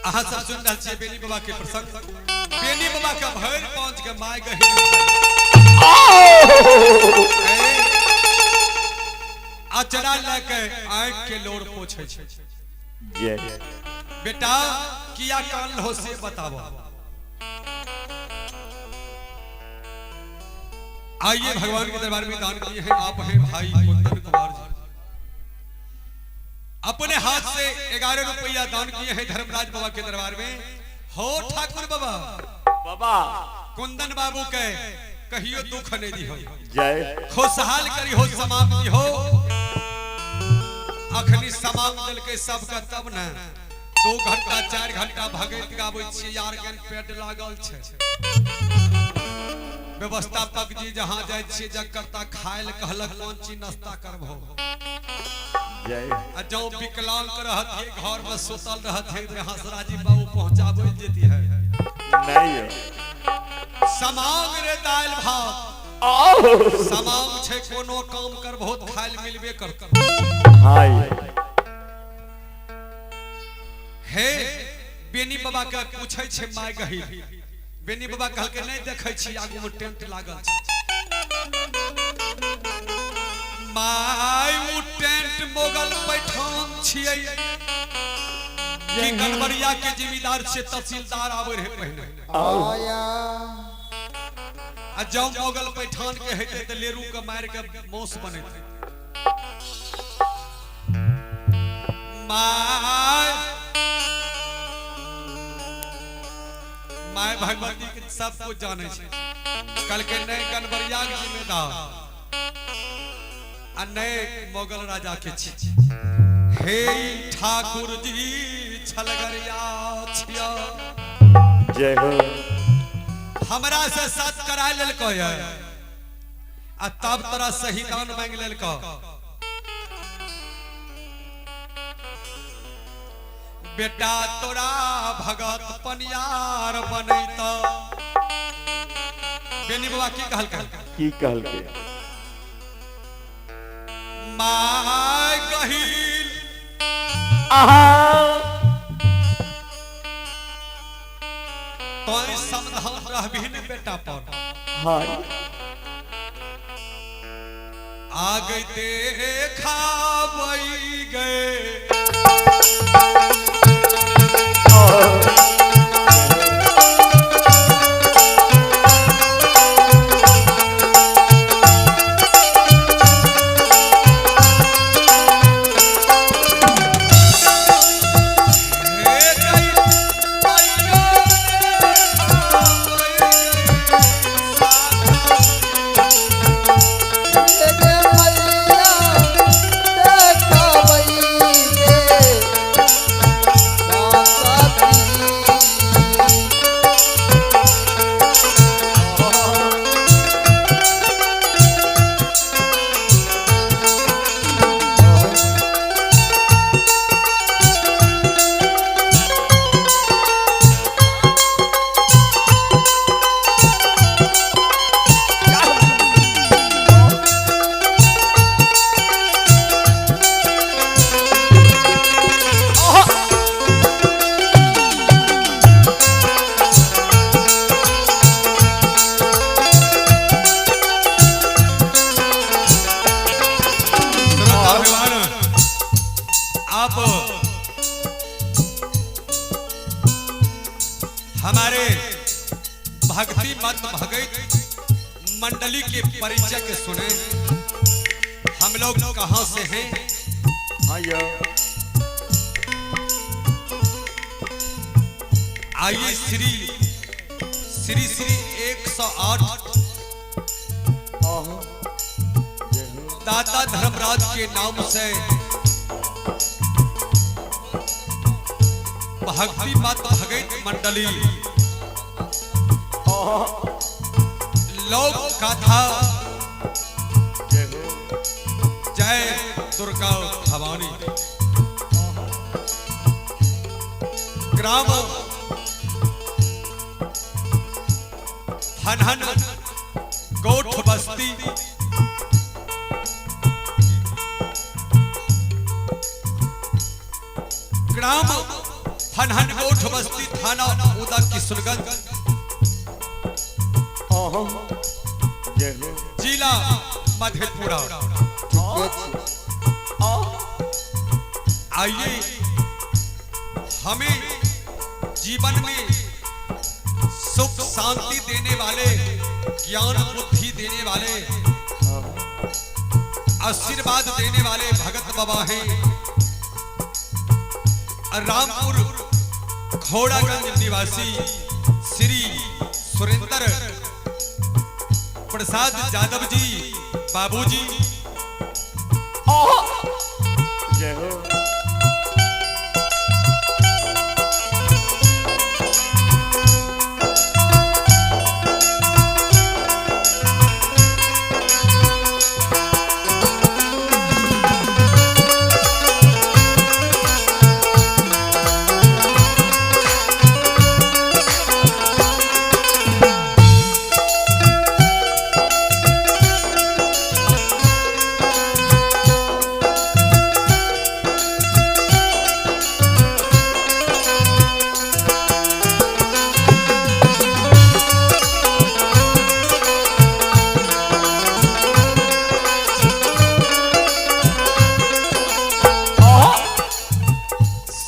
अहाँ सब सुनि रहल छियै बेनी बाबा के प्रसंग। बेनी बाबा के भरि पहुंच के my गहिर अचरा लए के आंखि के लोर पोछै छै। जय। बेटा किया कान हो से बताबो। आइए भगवान के दरबार में दान किए हैं आप हैं भाई कुंदन कुमार जी। अपने हाथ से 11 रुपया दान किए हैं धर्मराज बाबा के दरबार में। हो ठाकुर बाबा बाबा कुंदन बाबू के कहियो दुख नहीं दी हो, जय। खुशहाल करी हो, समाप्ति हो। अखनी समाप्त दिल के सबका तब न 2 घंटा 4 घंटा भगैत गाबै छियै यार गन पेट लागल छै। व्यवस्थापक जी जहाँ जाइ छियै जगकर्ता खाय लए कहलक कोन चीज नाश्ता करबहो। जय। आ जौ विकलांग रहत है घर में सुतल रहत है ते हंसराजी बाबू पहुंचाबै जेती है। नहीं समांग रे दालि भात आओ समांग छै कोनो काम करबहो त खाय लए मिलबे करत। हाय हे बेनी बाबा के पूछै छै my गही। बेनी बाबा कहलकै नहीं देखै छी आगू में टेंट लागल छै। My उ टेंट मोगल पैठान छियै कि गनबरिया के जिम्मेदार छै तहसीलदार आबै रहे पहिने। आया आ जौ मोगल पैठान के हेतै त लेरू के मारि के मौस बनेतै। My my Bhagwati के सब कुछ जाने छै। कहलकै नहीं गनबरिया के जिम्मेदार आ नहीं मोगल राजा के छी। हे ठाकुर जी छलगरिया छिया। जय हो। हमरा से साथ करा लेलको ये आ तब तोरा सही दान मांग लेलको। बेटा तोरा भगत पनियार बनैत। बेनी बाबा की कहलकै? की कहलकै? My गहिल आहा तोय समाधान रहबही ने बेटा पर। हाय आ गई देखाबई गए। हे गई मैया देखाबई गए। गे मैया देखाबई गे साथी। श्रोता अभिमान, आप हमारे भक्ति मत भगत मंडली के परिचय के सुने। हम लोग कहां से हैं? हाँ यो आइए श्री श्री श्री 108 आहो जय हो। दाता धर्मराज के नाम से भक्ति मत भगत मंडली आहा लोक कथा जय हो। जय दुर्गा भवानी। ग्राम हनहन गोठ बस्ती ग्राम हनहन गोठ बस्ती, थाना उदा किशनगंज, जय हो। जिला मधेपुरा। ठीके छै। आइए, हमें जीवन में सुख शांति देने वाले, ज्ञान बुद्धि देने वाले, आशीर्वाद देने वाले भगत बाबा हैं रामपुर घोड़ागंज निवासी श्री सुरेंद्र प्रसाद यादव जी बाबूजी। जय हो।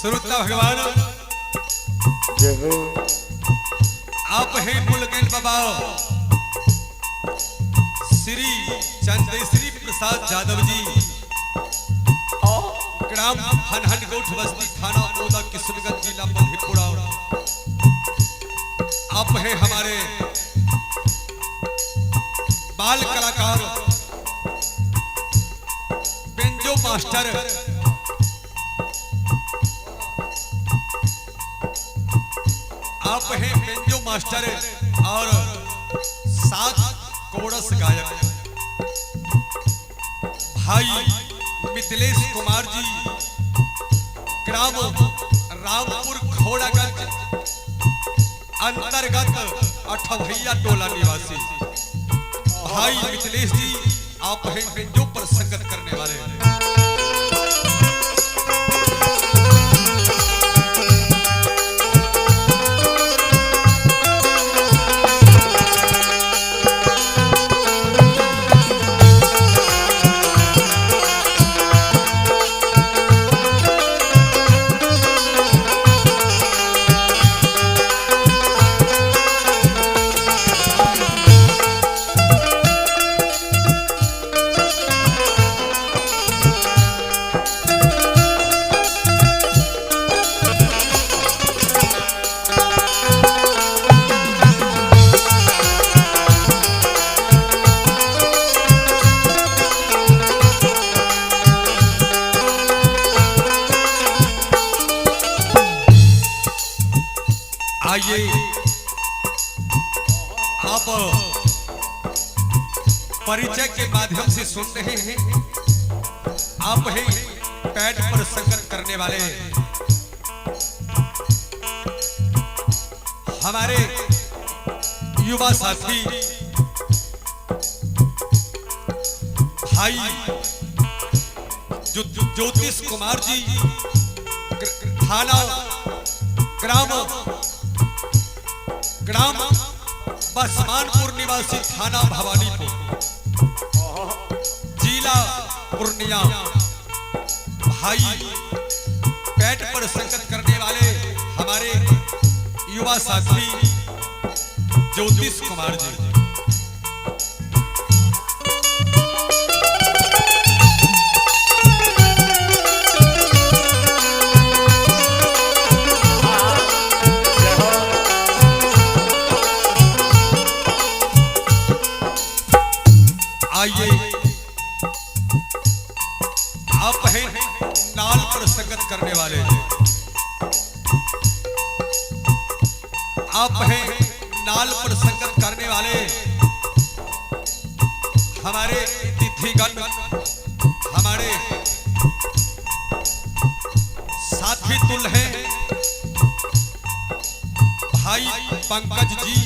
श्रोता भगवान, जय हो। आप हैं मुलगन बाबा श्री चंद्रश्री प्रसाद यादव जी, ग्राम हनहन गोठ बस्ती, थाना ओदा किशनगंज, जिला मधेपुरा। आप हैं हमारे बाल कलाकार बेंजो मास्टर आप हैं बेंजो मास्टर और 7 कोरस गायक भाई मिथिलेश कुमार जी, ग्राम रामपुर घोड़ागंज अंतर्गत अठवैया टोला निवासी भाई मिथिलेश जी, आप हैं बेंजो पर संगत करने वाले। आइए, आप परिचय के माध्यम से सुन रहे हैं, आप हैं पैड पर संगत करने वाले हमारे युवा साथी भाई ज्योतिष कुमार जी, थाना ग्राम ग्राम बसमानपुर निवासी, थाना भवानीपुर, जिला पूर्णिया। भाई पैड पर संगत करने वाले हमारे युवा साथी ज्योतिष कुमार जी। जय हो। आइए, आप हैं नाल पर संगत करने वाले, आप हैं नाल पर संगत करने वाले हमारे अतिथिगण, हमारे साथी तुल हैं भाई पंकज जी,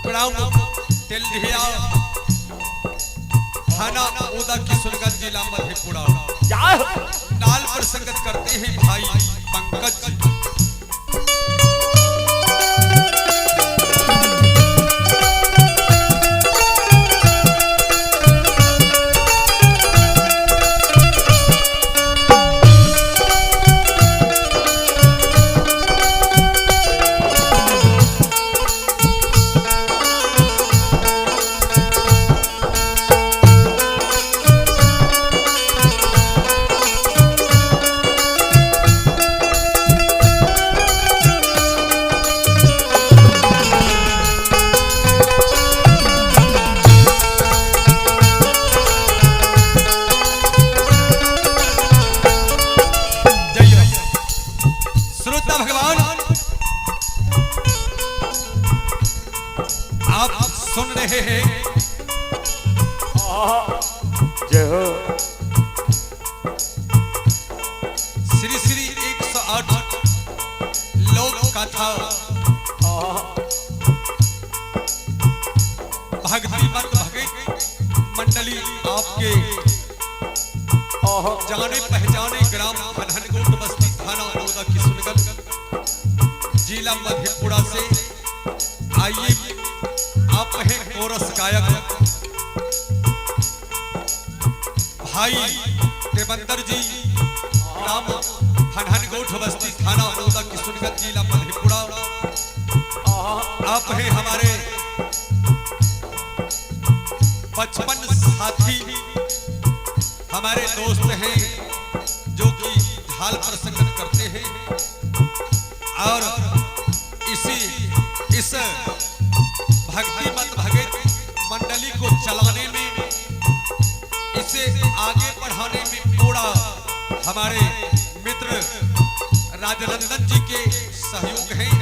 ग्राम तेलढिया, थाना ओदा किशनगंज, जिला मधेपुरा। जय हो। नाल पर संगत करते हैं भाई पंकज जी। जय हो। श्रोता भगवान, आप सुन रहे हैं जय हो। श्री श्री 108 लोक कथा भक्ति मत भगत मंडली आपके जाने पहचाने ग्राम खनहनगोट बस्ती थाना नौदा किशनगंज जिला मधेपुरा से आइए। आप हैं कोरस गायक भाई देवंदर जी, ग्राम खनहनगोट बस्ती थाना नौदा किशनगंज जिला मधेपुरा। आप हैं हमारे बचपन साथी, हमारे दोस्त हैं जो कि झाल पर संगत करते हैं और इसी इस भक्ति मत भगत मंडली को चलाने में, इसे आगे बढ़ाने में पूरा हमारे मित्र राजनंदन जी के सहयोग हैं।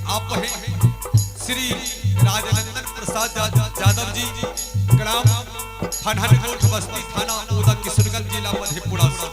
आप हैं श्री राजनंदन प्रसाद यादव जी, ग्राम खनहनगोठ बस्ती थाना ओदा किशनगंज जिला मधेपुरा से।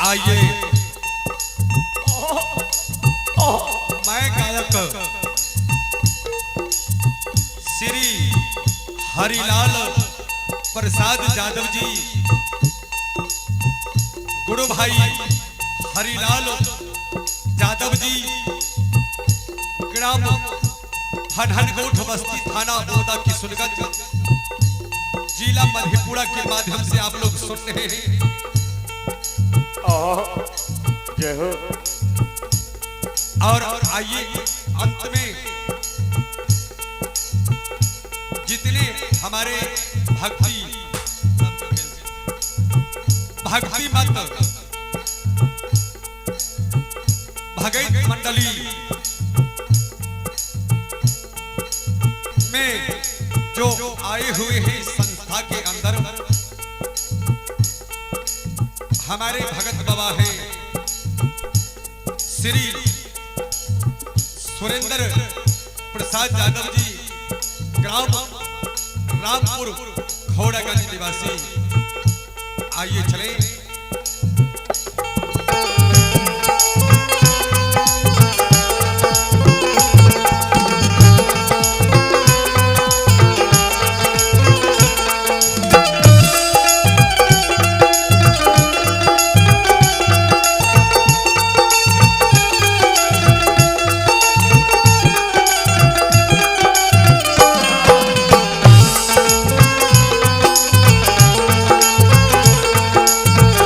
आइए, मैं गायक श्री हरिलाल प्रसाद यादव जी, गुरु भाई हरिलाल यादव जी, ग्राम खनहनगोठ बस्ती थाना ओदा किशनगंज जिला मधेपुरा के माध्यम से आप लोग सुन रहे हैं। जय हो। और आइए अंत में जितने हमारे भक्ति भक्ति मत भगत मंडली में जो आए हुए हैं संस्था के अंदर, हमारे भगत बाबा हैं श्री सुरेंद्र प्रसाद यादव जी, ग्राम रामपुर घोड़ागंज निवासी। आइए चले। जय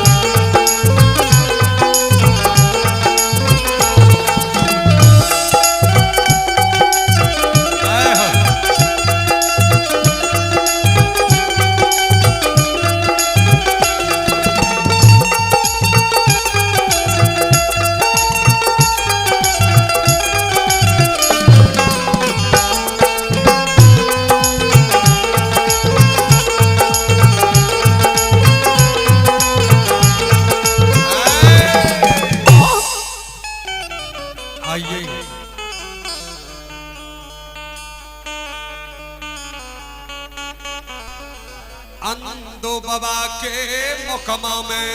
मोहकमा में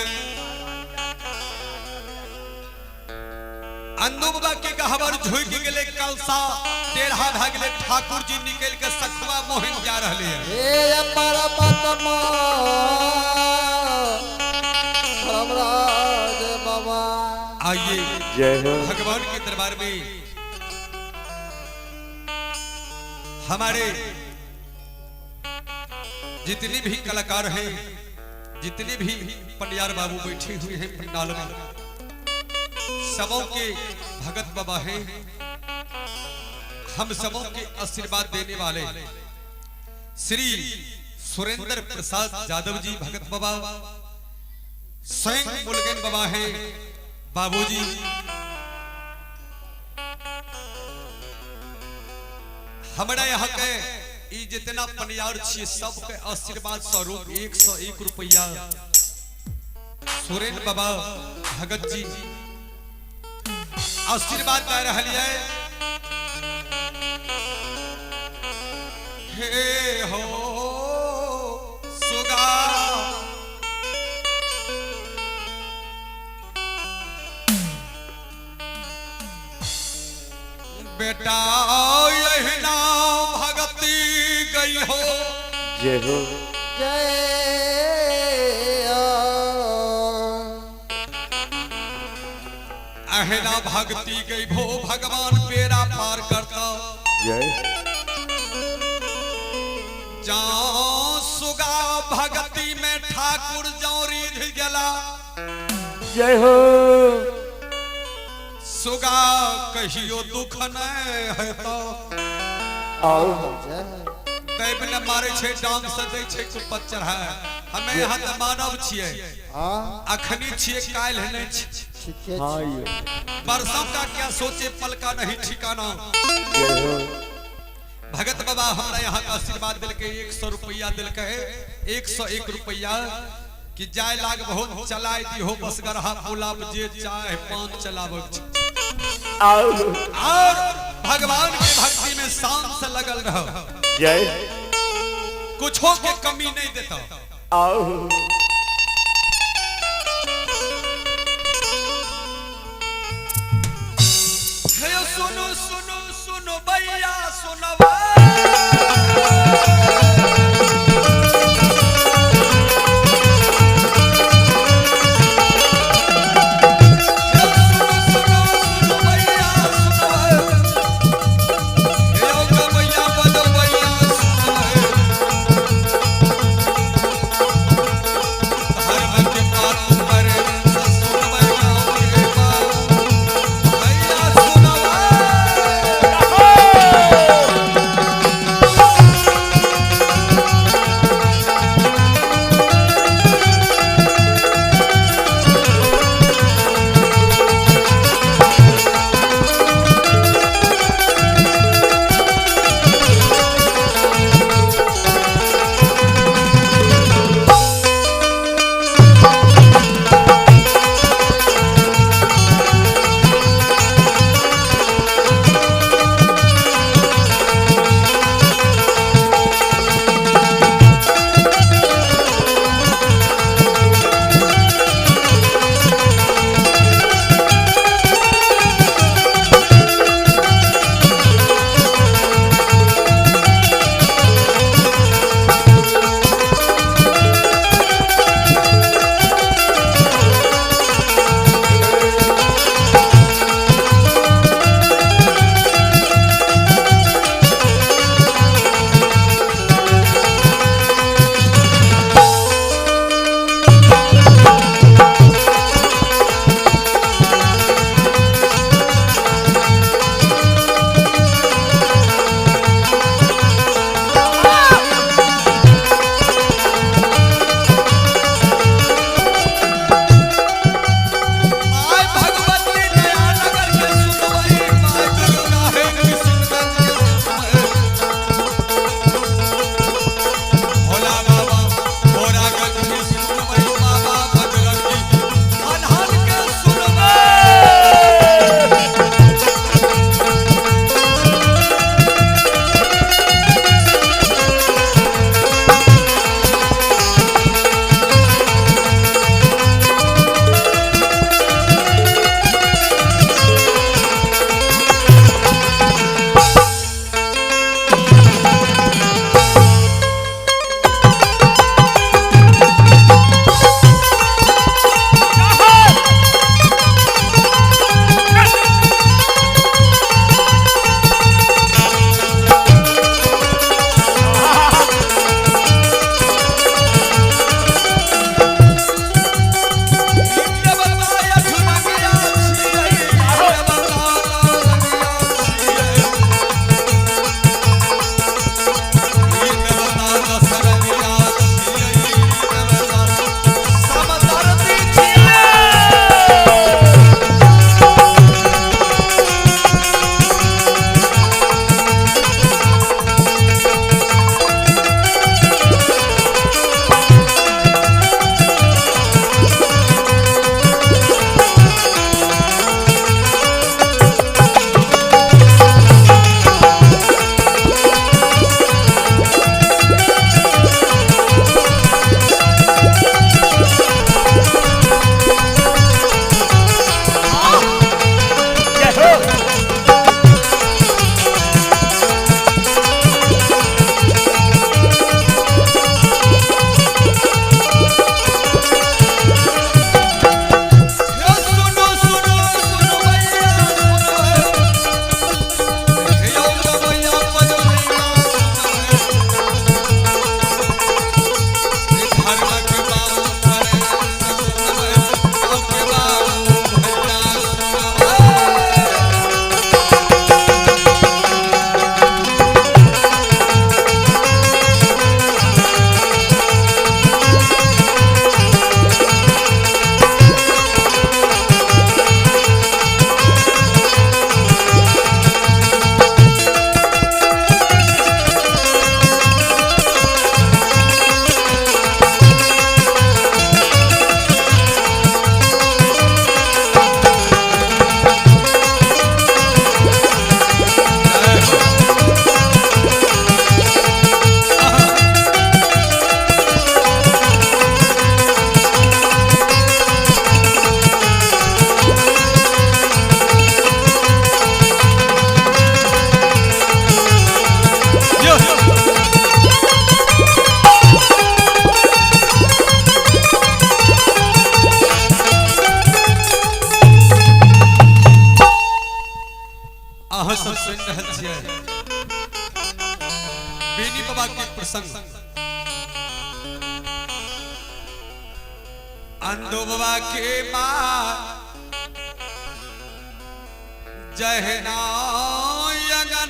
अंदू बाबा के गहबर झुकि गेलै, कलसा टेढ़ा भए गेलै। ठाकुर जी निकल के सखुआ मोहिन जा रहले हैं। हे परमात्मा धर्मराज बाबा। आइए जय हो। भगवान के दरबार में हमारे जितने भी कलाकार हैं, जितने भी पंडियार बाबू बैठे हुए हैं पंडाल में, सबों के भगत बाबा हैं, हम सबों के आशीर्वाद देने वाले श्री सुरेंद्र प्रसाद यादव जी भगत बाबा, स्वयं मुलगन बाबा हैं बाबूजी। हमरा यहाँ के ई जितना पनियार छियै सबके आशीर्वाद स्वरूप 101 रुपया सुरेंद्र बाबा भगत जी आशीर्वाद दे रहल है। हे हो सुगा बेटा यही भगती गई हो। जय हो। जय अहना भक्ति गई भो भगवान बेड़ा पार करता। जय। जाओ सुगा भगती में ठाकुर जाओ रिझ गला। जय हो। सुगा कहियो दुख नहीं है तो आओ। जय दैव ने मारे छे डांग से दै छे कुपत चढ़ाए। हमें यहाँ तऽ मानव छियै, हाँ अखनी छियै काल्हि नहीं छियै। ठीक है। हाँ ये। बरसों का क्या सोचे पल का नहीं ठिकाना। जय हो। भगत बाबा हमारा यहाँ का आशीर्वाद दिल के 100 रुपया दिल के 101 रुपया कि जाय लाग बहुत चलाए दी हो बस गरहा पुलाब जे चाहे पान चलाबक छै। आओ। और भगवान के भक्ति में शान से लगल रहो, जय। कुछो के कमी नहीं देता। आओ। हे सुनो सुनो सुनो भैया सुनवा, सुनो सुनो भैया सुनवा, हे ओ गवैया बजवैया सुनवा, धर्म के बात पर सुनबै गाँव के बात भैया सुनवा। अहाँ सब सुनि रहल छियै बेनी बाबा के प्रसंग। अंधो बाबा के माँ जहना।